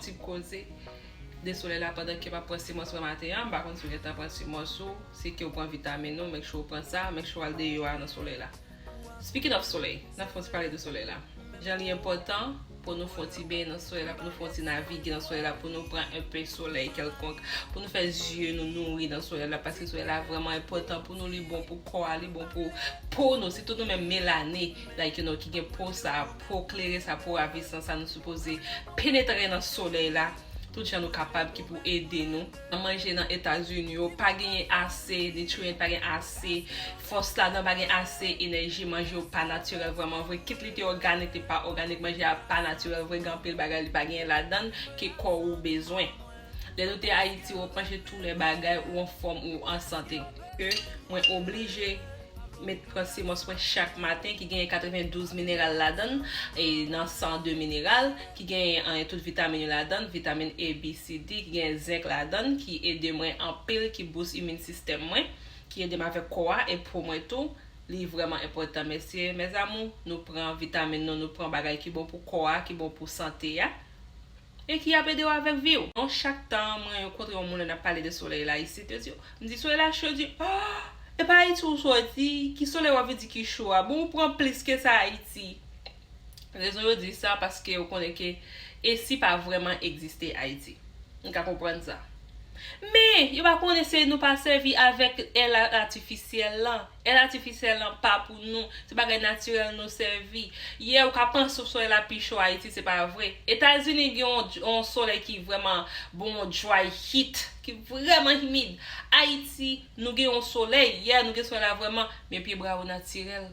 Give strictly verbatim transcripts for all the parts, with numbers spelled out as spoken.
ti koze de solèy la pandan ke m ap pran semans mwen maten an. M pa konn si w gentan pran semans ou, si ke w pran vitamin ou, make sure w pran sa, make sure w al deyò a nan solèy la. Speaking of solèy, n ap fè yon ti pale de solèy la. Jan li enpòtan pou nou fè yon ti benyen nan solèy la, pou nou fè yon ti navige nan solèy la, pou nou pran enpe solèy kèlkonk, pou nou fè zye nou nouri nan solèy la, paske solèy la vrèman enpòtan pou nou, li bon pou kò a, li bon pou po nou, sitou nou menm melane, like, you know, ki gen po sa, po klere sa, po ravisan sa, nou sipoze penetre nan solèy la tout jan nou kapab ki pou ede nou. Nan manje nan Etazini yo, pa genyen ase nutrient, pa gen ase fòs ladan, pa gen ase enèji, manje yo pa natirèl vrèman vre. Kit li te òganik, li pa òganik, manje a pa natirèl vre, gen anpil bagay li pa genyen ladan l ke kò ou bezwen. Lè nou te Ayiti, ou ap manje tou lè bagay, ou anfòm, ou an sante. Ke mwen oblije met pran semans mwen chak maten, ki genyen katrevendouz mineral ladan l, e nan san de mineral, ki genyen, eh, tout vitamin yo ladan l, vitamin A, B, C, D, ki genyen zenk ladan l, ki ede mwen anpil, ki bous imin sistèm mwen, ki ede m avèk kò a e po mwen tou. Li vrèman enpòtan, mesye, mes amours, nou pran vitamin nou, nou pran bagay ki bon pou kò a, ki bon pou sante a. E ki ap ede w avèk vi w. Non, chak tan mwen kontre yon moun, lè n ap pale de solèy la isit, yo di, m di, "Solèy la cho," yo di, "Ah, e pa Ayiti ou soti, ki solèy w ap vin di ki cho a? Bon, ou pran plis ke sa Ayiti." Rezon yo di sa, paske yo konnen ke esi pa vrèman egziste Ayiti. M ka konprann sa. Men, yo pa konnen se nou pa sèvi avèk èl atifisyèl lan. Èl atifisyèl lan pa pou nou. Se bagay natirèl nou sèvi. Yè, ou ka panse solèy la pi cho Ayiti, se pa vre. Etazini gen yon, yon solèy ki vrèman bon, dry heat, ki vrèman imid. Ayiti, nou gen yon solèy. Yè, nou gen solèy la vrèman, men pye bra yo natirèl.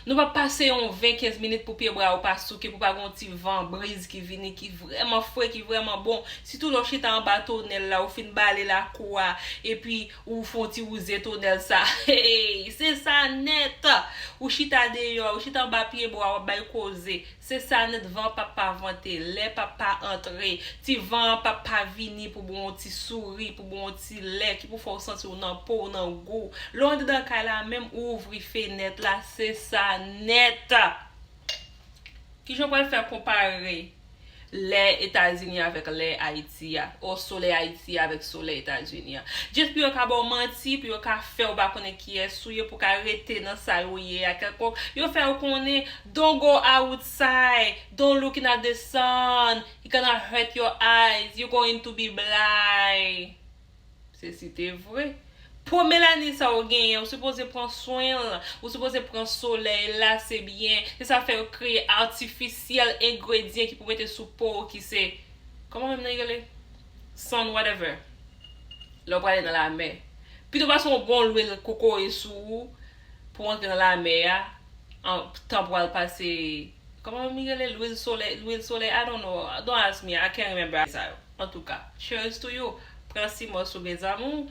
Nou pa pase yon ven, kenz minit pou pye bra yo pa souke, pou pa gen yon ti van, briz ki vini, ki vrèman fre, ki vrèman bon. Sitou lè w chita anba tonèl la, ou fin bale lakou a, epi ou fè yon ti wouze tonèl sa. Hey, se sa nèt! Ou chita deyò, ou chita anba pye bwa, w ap bay koze. Se sa nèt, van p ap pa vante, lè p ap pa antre. Ti van an p ap pa vini pou bon yon ti souri, pou bon yon ti lè, ki pou fè w santi w nan po w, nan gou w. Lè w andedan kay la menm, ou ouvri fenèt la, se sa nèt. Kijan w pral fè konpare lè Etazini avèk lè Ayiti a, o solèy Ayiti a avèk solèy Etazini a? Just pou yo ka ba w manti, pou yo ka fè w pa konnen kiyès ou ye, pou w ka rete nan sa yo ye a kèlkonk, yo fè w konnen, "Don't go outside, don't looking at the sun, it gonna hurt your eyes, you're going to be blind." Se si te vre. Po melani sa ou genyen, ou sipoze pran swen l, ou sipoze pran solèy la, se byen. Se sa fè yo kreye atifisyèl engredyan ki pou mete sou po w ki se, kòman menm nan rele? Sun whatever. Lè w prale nan lamè. Pito pase yon bon lwil kokoye sou ou pou w antre nan lamè a, an, tan pou al pase, kòman menm li rele? Lwil solèy, lwil solèy, I don't know. Don't ask me, I can't remember sa yo. Antouka, cheers to you. Pran simòs ou, mes amours.